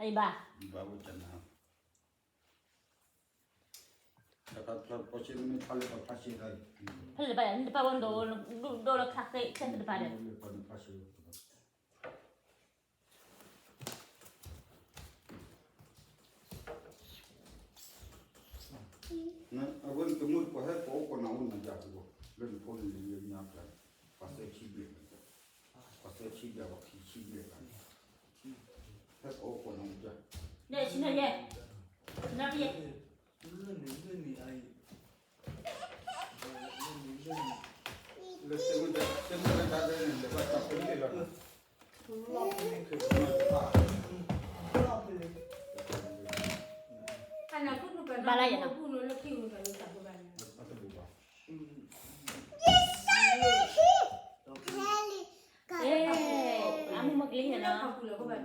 ဘၣ်, ဘၣ်ဝဲတနၤ, ဖဲလၢဘၣ်ယၤ နတပာ်ဝဲဒိၣ် ဒိၣ်လၢခါသ့ၣ်ခဲသ့ၣ်တဖၣ်ဒီး အဝဲနတမုၢ်တကိးဟဲကိးအိၣ်ကိးနၤအိၣ်နၤယၤတဂီၢ် လၢနဖိန့ၣ်လၢညါကျါန့ၣ် ပှၤသၢဆံဘျဲၣ်, ပှၤသၢဆံဘျဲၣ် ပှၤခံဆံဘျဲၣ်ကျါန့ၣ် ဟဲကိးအိၣ်ကိးနၤအိၣ်ယၤ, လၢဆံနယဲ, နပယဲ, လၢန့ၣ်လၢန့ၣ်အံၤ လၢဆံမ့ၢ်တၢ်ဒဲန့ၣ် လဲၤဘၣ်တၢ်ပလ့ၢ်လီၤ, ဘၣ်လၢယၤနီၤ, အတဘူၣ်ဘၣ်, အမူမကျ့ဟဲနီၤ, ကျ့တၢ်မ့ၢ်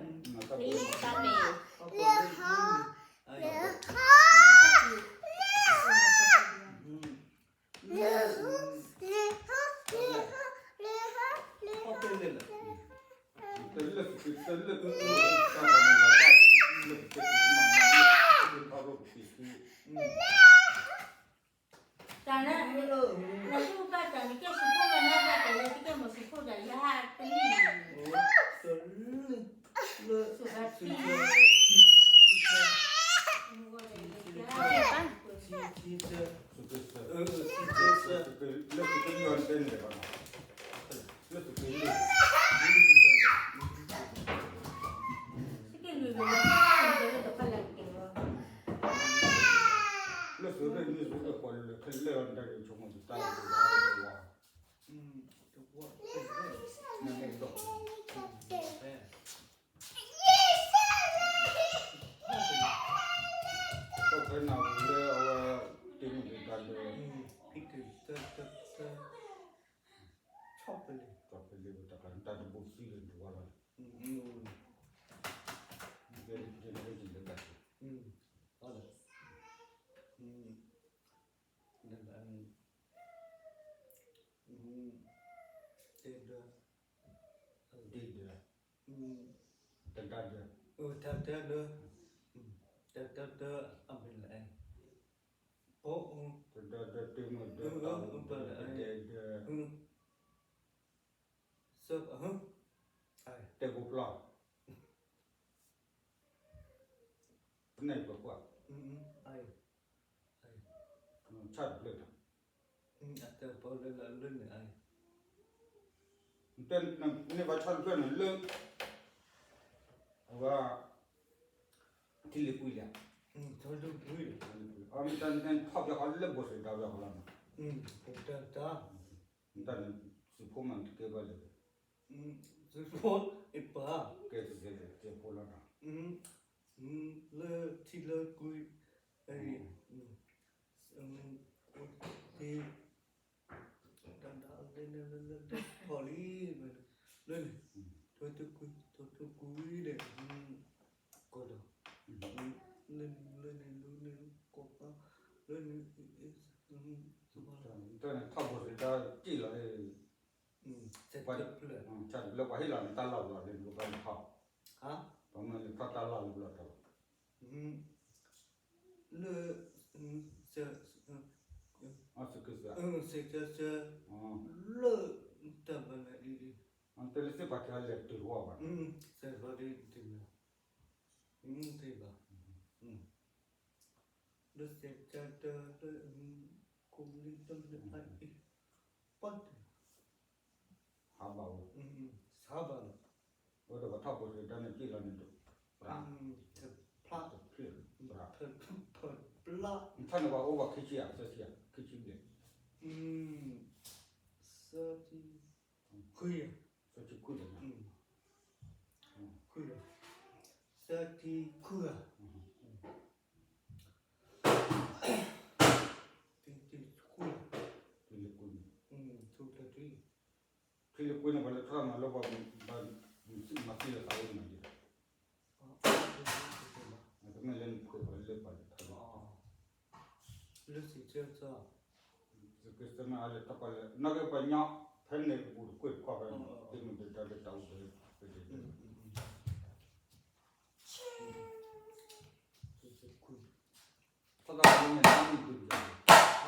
တၢ်လၢ နသူၣ်ဘၣ်တၢ်နကဲစံးဖိမ့ၢ်နဘၣ်တၢ်လၢတကဲမ့ၢ်စံးဖိတၢ်ယဟးတလံၣ်န့ၣ်, လၢ လၢသုးရ့ၣ်န့ၣ် လၢသုးရ့ၣ်န့ၣ် ပှၤလၢခဲလၢာ်အီၤန့ၣ် တၢ်ဂ့ၤဆိကမိၣ်တၢ်လၢတဝါ, ဒီးဖဲနၢ်ဟူလၢအဝဲတ့မုၢ်တဒါလၢ ဆီၣ်ဖဲလ့ၣ် ဆီၣ်ဖဲလ့ၣ်ဝဲတၢ်ကါ တၢ်တဘိသံလၢနတဝါလီၤ, ကဲလၢကဲလၢကဲလၢကဲ တဲဒၢ, တဲဒၢ, တဒါဒၢ, တဒါဒၢ, တဒါဒၢ, အမ့ၢ်လၢအဲ, တဒါဒၢ တ့မုၢ်ဒၢ တၢ်အိၣ်ဒၢ တဒဲဒၢ, တဲကိးပျီ ပနဲၣ်ပကွၢ်, ဆၣ်တဖျၢၣ်တၢ်, တဲပီလၢလၢလၢန့ၣ်အံၤ, တဲန့ၢ်ဘၣ်ဆၣ်တဖျၢၣ်န့ၣ်လၢ အဝဲ ထံလ့ၣ်ကွံလံ, အမ့ၢ်တၢ်န့ၣ်ထီၣ်ဘၣ်ဃီလၢဘိၣ်စၢၤတၢ်ဘၣ်ဃီလီၤနီၤ, တၢ်န့ၣ် သုးဖိမၤတကဲဘၣ်လၢ သုးဖိ အပၢ် ကဲသုးဖိလီၤနီၤ, လၢထံလၢကွံ တၢ်ဒၣ်လၢလၢလၢထီၣ်လံ, လၢန့ၣ် ထိၣ်ထိၣ်ကွံ ထိၣ်ထိၣ်ကွံဒီး ကီၢ်ဒီး လၢန့ၣ် လၢန့ၣ် လၢန့ၣ် လၢကီၢ်ပၤ လၢန့ၣ် တၢ်န့ၣ်ထီၣ်ဘိၣ်စၢၤတၢ်က့ၣ်လီၤ, ဆၢတဖျၢၣ် ဆၢတဖျၢၣ် ပှၤဟ့ၣ်လီၤန့ၣ်တၢ်လီၢ်ဘျီလၢနကဘၣ်န့ၣ်ထီၣ်, ပှၤမၢန့ၣ်ထီၣ်တၢ်လီၢ်လၢဘျီတၢ်လီၢ် လၢ စဲးကစၢ် စဲးကစၢ် လၢတၢ်ဘၣ်လၢအံၤ တဲလၢသ့ၣ်ပှၤကလဲၤတုၤတဝီဘၣ်, စဲးလီၤဒ်တမ့ၢ် သ့ၣ်ဘၣ်, လၢစဲးကစၢ်တၢ်လၢ ကိးမုၢ်နံၤတၢ်လၢအံၤ ပှၤတ ဟးဘၣ်ဝဲ, ဟးဘၣ်လီၤ, ဝဲဒီးပှၤထီၣ်ဘိၣ်စၢၤတၢ်န့ၣ်က့ၣ်လီၤန့ၣ် တဖျါ တဖျါ တဖျါ တဖျါ မ့ၢ်ထီၣ်န့ၣ်ပှၤအိၣ်ဘၣ်ခံဆံဧါ သၢဆံဧါ ခံဆံဘျဲၣ်, သၢဆံခွံ သၢဆံခွံလီၤ, ခွံလီၤ, သၢဆံခွံဧါ ထံလ့ၣ်ကွံန့ၣ် ထံလ့ၣ်ကွံန့ၣ် ပှၤလဲၤထီၣ်မၤလၢပှၤ မၤသံလၢသးအိၣ်မးယဲ, တမ့ၢ်လၢနဖှဲးပှၤလၢပှၤလဲၤထီၣ်လီၤ, လၢစံးဆၢသီ စံးဆၢမ့ၢ်အါလဲၤထီၣ်ပှၤလဲၤ နီၢ်က့ပှၤညီ ဖဲန့ၣ်ကဘူးတကွ့ၢ်တကွၢ်ဖဲန့ၣ် တ့မုၢ်တဒါလၢတၢ်အိၣ်ဖဲ ပတဲ တၢ်မ့ၢ်န့ၣ် နမ့ၢ်ဒုးယၤ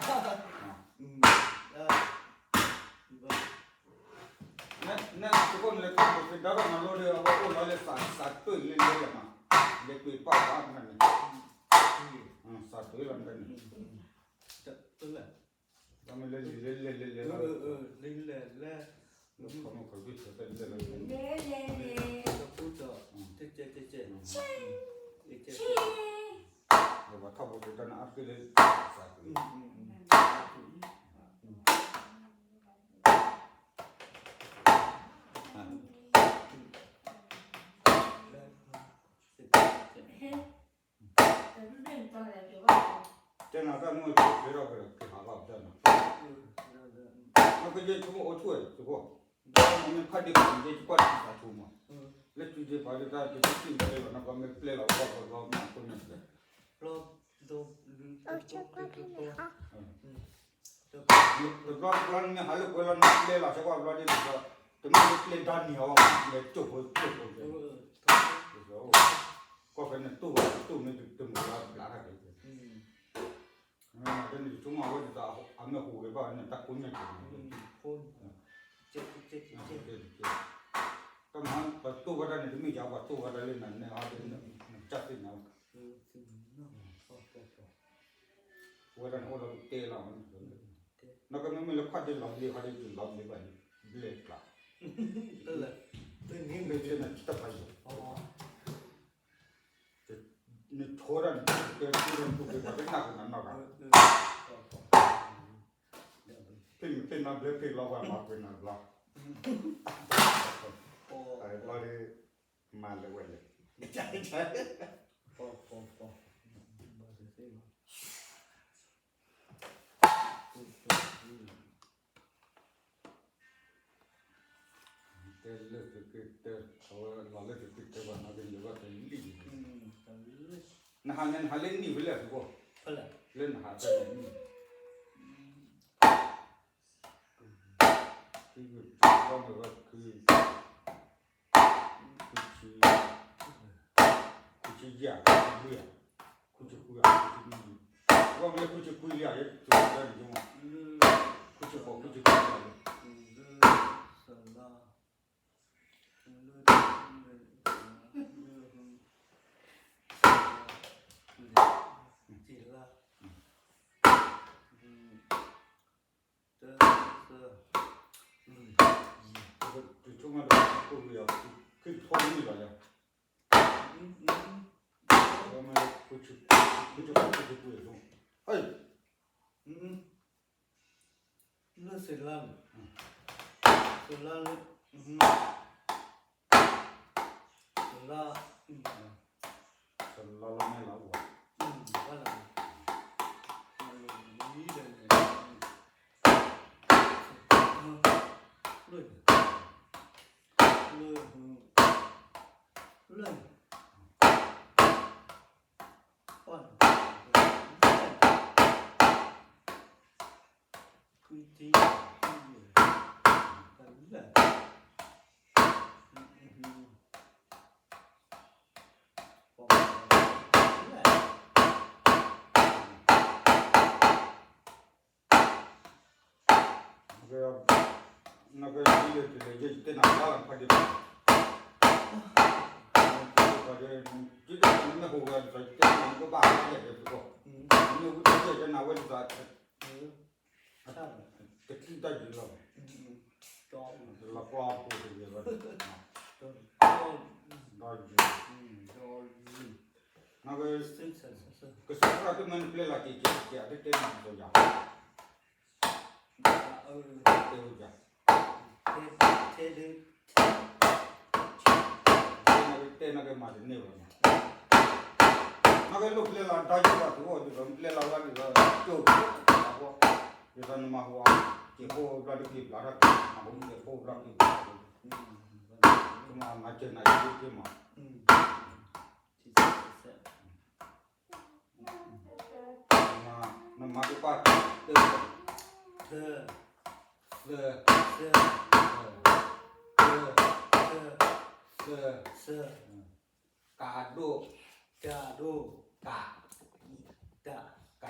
န့ၣ် နသကိးန့ၣ်လဲၤခီဖျိက့ၤ ဒီးမၤလိဒီး အဝဲအိၣ်လီၤလၢသး သးတၢၢ်လၢလဲၣ်လၢမး လဲၤကွံာ်ပာ်ဝဲမနုၤန့ၣ် သးတၢၢ်လီၤမနုၤန့ၣ် တၢ်မ့ၢ်လၢလံာ်လၢလဲၣ်လဲၣ်လဲၣ်လီၤ လဲၣ်လဲၣ်လဲၣ် လၢခီမီၤခီၣ်ဘ့ၣ်ဆၢတၢ်လဲၣ်လီၤ လဲၣ်လဲၣ်လဲၣ် တပူၤဒီး တဲတဲတဲတဲ ပှၤထီၣ်ဖိကတၢၢ်န့ၣ် အါတက့ၢ်လၢ တဲနၤတၢ်မ့ၢ်အိၣ်ဆိးထွဲထီၣ်က့ၤ က့ၤဟးဘၣ်ပတၢ်နီၤ နကယဲၢ်ဆိကမိၣ်အိၣ်ဆိးဝဲသကိး ဒီးမ့ၢ်ဖးဒံးပှၤန့ၣ် ယဲၢ်ကကွၢ်တၢ်သးဆိကမိၣ်မး လၢစုဒ့ပှၤဒ်တၢ်တထံၣ်ပျဲလီၤ နကမ့ၢ်ပျဲလီၤဘၣ်ဘၣ်ဘၣ်မးအဃိန့ၣ် တဘျီတဘျီနမ့ၢ်ဟးလၢကွဲလီၤနပျဲလီၤ ဆၢကွၢ်ဘျီဒ်န့ၣ်ဒီး တမ့ၢ်လၢပျဲဒါနံၤအီၤဘၣ်မး လဲၤကၠိၣ်ဖိကၠိၣ်ဖိကဲ ကီၢ်ဖဲန့ၣ်တိၢ်ဘၣ်တိၢ်မ့ၢ်တမုာ်ဘၣ်ဘျးတၢ်ကဲ မ့ၢ်တန့ၣ်ဆိကမိၣ်ဝဲဒ်သိး အမ့ၢ်ဟူးဂဲၤဘၣ်န့ၣ် တၢ်ကိးညါက့ၤ တမ့ၢ်ပတိၢ်ဘၣ်တၢ်န့ၣ် တမ့ၢ်ယၤပှၤတိၢ်ဘၣ်တၢ်လၢနနဲအီၤ နကၢ်သ့ၣ်ညါဘၣ် ဝဲဒၣ်န့ၣ်အိၣ်ဒီးကတဲလီၤ နကမ့မ့ၢ်လၢခီၣ်ဒ့လီၤဘျ့ ခီၣ်ဒ့လီၤဘျ့ဘၣ် ဘျ့ကျါ ဘျ့နဆိဒၣ်န့ၣ် ကဲထူဒီးနပူၤက့ၤပှၤကနၣ်ကနၣ်နီၢ်ဂၤ ဖ့ၣ်မုၢ်ဖ့ၣ်နီၢ်ဘျ့ ဖ့ၣ်လီၤပှၤမၤကွံာ်နၤဘျီ ဘျီဒီး မၤလၢဝဲလဲၣ် တဲလၢသုကတဲ အဝဲလီၤလၢသုကတဲဘၣ်နီၢ်က့ၤ ယဘၣ်တလံၣ်န့ၣ် နဟးန့ၣ် နဟးလၢနံၣ်ဖဲလဲၣ်သုကိၢ် လၢနဟးတၢ်န့ၣ် ခံကတၢၢ်မ့ၢ်ဝဲခံ ခံဆံ ခွံဆံယဲၢ် ခွံဆံလွံၢ် ခွံဆံဃု ခွံဆံနွံ ဝဲမ့ၢ်လၢခွံဆံခွံလံဧါ ယဲတၢ်န့ၣ် ခွံဆံဃိး ခွံဆံခွံလံ တဆိကမိၣ်ဒီး ခိၣ်ဝံၤအီၤ ခံကထိနွံလီၤယၤ ဝဲမ့ၢ်လၢ ခွံဆံခွံ ခွံဆံခွံ ဟဲ လၢစလါန့ၣ် စလါလၢ စလါ စလါလၢမဲာ်လၤအိၣ် ဘၣ်လၢ လၢ လၢ လၢ ခွံဆံ ခွံဆံ တလၢ နကဒ်လဲၣ်တလဲၣ် ယတဲနၤဘၣ်ဖးဒံးဘၣ် ဖးဒံး ယတဲနၤမ့ၢ်ဟူးဂဲၤဒီး ယတဲနၤကဘၣ်ဖးဒံးဒီးသကိး မ့ၢ်ဝံတကဲတဲနၤဝဲဒ်သိး တၢ်တထံၣ်တၢ်ယံၤလီၤ လီၤပှီၢ်ပူၤတဂ့ၤဘၣ် ဒီးယံၤ ကစၢ်ခရံာ်တမ့ၢ်နပျဲလီၤက့ၤက့ၤက့ၤ အတတဲနၤဒ်သိးယၤ တဲဝဲယၤ တဲနကတဲနကမၤတန့ၢ်ဘၣ်မး နကလိၣ်ပျဲလီၤဒီးယံၤဘၣ် သုအိၣ်ဒ်သိးနပျဲလီၤဝဲဒ်သိး ကၠိဖိအဃိ ဒ်သိးနမၤဟူးအီၤ က့ၤဖိဘျီတက့ၤဘျီထီၣ်က့ၤ မၤဟူးက့ၤဖိဘျီတက့ၤဘျီထီၣ်က့ၤ ကမၤမၤစၢၤနၤယံၤက့ၤမး နမၤကပၢ်တၢၢ် လၢ လၢ လၢ ကးဒိၣ် ကးဒိၣ် ကး ကး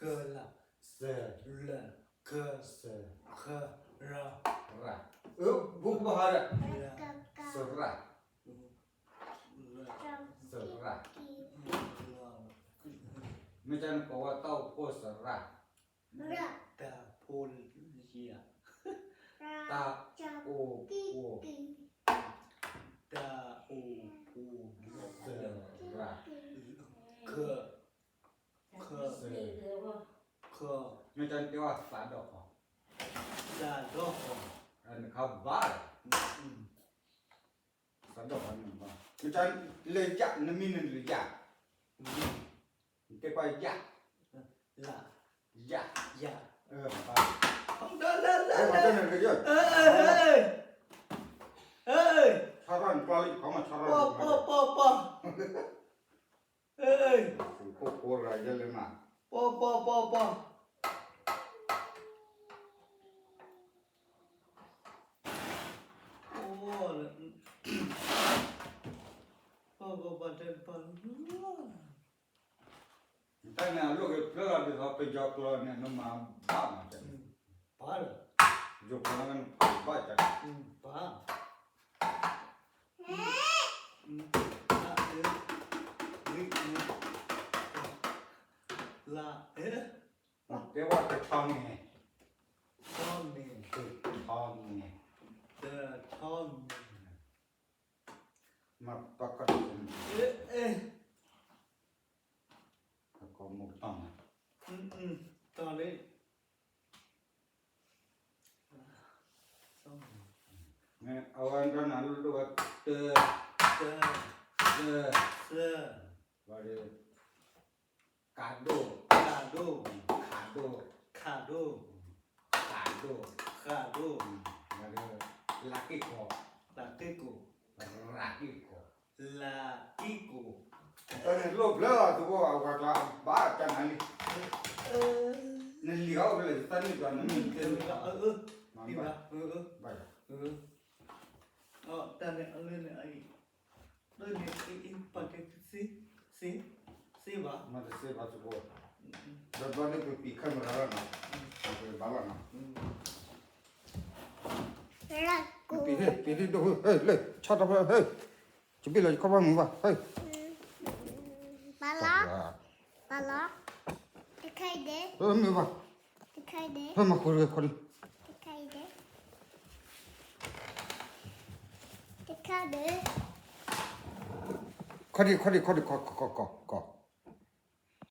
ကလ, စ, လ, က, စ, ခ, ရ, ရ, အၢ ဘူးကဘၣ်ဟါဒီး, ရ, စရၣ်, စရၣ်, မ့ၢ်တၢ်နကိးဝဲတၢ်အိၣ်ဖှိၣ်စရၣ်, တၢ်အိၣ်ဖှိၣ်, တၢ်အိၣ်ဖှိၣ်, စရၣ်, မ့ၢ်တၢ်နတဲဝဲသးဒီၣ်ဃီ, သးဒီၣ်ဃီ, နခါဘၣ်, သးဒီၣ်ဃီန့ၣ်ဘၣ်, မ့ၢ်တၢ်လၢယၣ် နမံၤနလၢယၣ်, နတဲပှၤယၣ်, ယၣ်, ယၣ်, ပှၤတၢ်န့ၣ်ကယီၢ်, ဆီထီၣ်နကျီလံ ခီမီဆီထီၣ်, ပှၤ, ပှၤ, ပှၤ, ပှၤ, ခိၣ်ဖိရၤယဲလၢမး, ပှၤ, ပှၤ, ပှၤ, ပှၤ, အိၣ်, ပှၤ, ပှၤ, ပှၤ, တၢ်န့ၣ်အလိၣ်က့ၤဖျၢၣ်လီၤဒ်သိးပယီၤကျိာ်န့ၣ် နမၤဘၣ်မး, ဘၣ်လီၤ, ယိၤကျိာ်န့ၣ်နဖးဘၣ်က, ဘၣ်, လၢ, လၢ, တဲဝဲကထီန့ၣ်, ထီန့ၣ်, ကထီန့ၣ်, ကထီန့ၣ်, မ့ၢ်ပကထီန့ၣ်, ကမူတၢ်န့ၣ်, တၢ်လၢ အဝဲဒၣ်နၤလိၣ်ဒိၣ်ဝဲတၢ, တၢ, တၢ, တၢ, ဝဲဒီး, ကးဒိၣ်, ကးဒိၣ်, ခးဒိၣ်, ခးဒိၣ်, ဃးဒိၣ်, ဃးဒိၣ်, ဝဲဒီး, လးက့ၢ်ကီၤ, လးက့ၢ်ကီၤ, ရးက့ၢ်ကီၤ, လးက့ၢ်ကီၤ, တၢ်န့ၣ်လိၣ်ဖျၢၣ်လီၤ သကိးအဝၤကျါဘၣ်တၢ်နၤလံ, နလံၤအီၣ်ဖဲလဲၣ် ယသးန့ၢ်ပှၤနမ့ၢ်တဲမ့ၢ်, ဘၣ်, တၢ်န့ၣ်အလၢန့ၣ်အံၤ, လၢန့ၣ်အံၤ ပှၤတစ့, စ့, စ့ဘၣ်, မ့ၢ်တစ့ဘၣ်သကိး, ဒီးဘျီဒ်ပပံးခဲမရၤလီၤနီၤ, ပဘၣ်လီၤနီၤ, ပံး ဟ့ၣ် ပ့ၤဒိၣ်ဒိၣ် ဟ့ၣ် လၢ ဆီတဖျၢၣ် ဟ့ၣ် ယဘ့ၣ်လီၤယခီၣ်ဘၣ်မုာ်ဘၣ် ဟ့ၣ် ပၢ်လီၤ ပၢ်လီၤ တခါအံၤဒ့ မုာ်ဘၣ် တခါအံၤဒ့ ဟဲမၤဃုတဂ့ၤခီဒံး တခါအံၤဒ့ တခါဒ့ ခီဒံးခီဒံးခီဒံး ကီကီကီကီ